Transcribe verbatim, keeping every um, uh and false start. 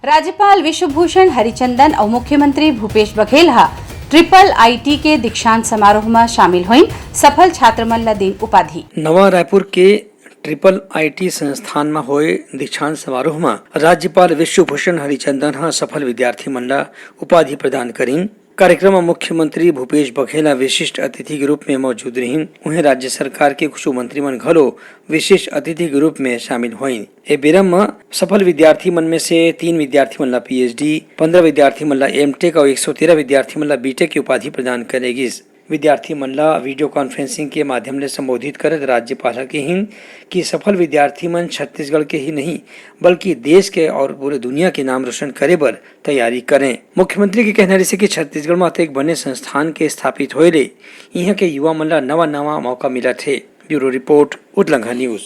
राज्यपाल विश्वभूषण हरिचंदन अउ मुख्यमंत्री भूपेश बघेल ह ट्रिपल आईटी के दीक्षांत समारोह म शामिल होइन, सफल छात्र मन ल दिन उपाधि। नवा रायपुर के ट्रिपल आईटी संस्थान म होए दीक्षांत समारोह म राज्यपाल विश्वभूषण हरिचंदन ह सफल विद्यार्थी मन ल उपाधि प्रदान करिन। कार्यक्रम म मुख्यमंत्री भूपेश बघेल ह विशिष्ट अतिथि के रूप में मौजूद रहिन। उहें, राज्य सरकार के कुछ मंत्री मन घलो विशिष्ट अतिथि के रूप में शामिल होइन। ए बेरा म सफल विद्यार्थी मन में से तीन विद्यार्थी मन ला पीएचडी, पंद्रह विद्यार्थी मन ला एमटेक अउ एक सौ तेरह विद्यार्थी मन ला बीटेक के उपाधि प्रदान करे गिस। विद्यार्थी मन ला वीडियो कॉन्फ्रेंसिंग के माध्यम ले संबोधित करत राज्यपाल ह किहिन कि सफल विद्यार्थी मन छत्तीसगढ़ के ही नहीं, बल्कि देश के और पूरे दुनिया के नाम रोशन करे बर तैयारी करें। मुख्यमंत्री के कहना रहिसे कि छत्तीसगढ़ म अतेक बने संस्थान के स्थापित होए ले इहां के युवा मन ला नवा-नवा मौका मिलत हे। Bureau report, Utlangha news.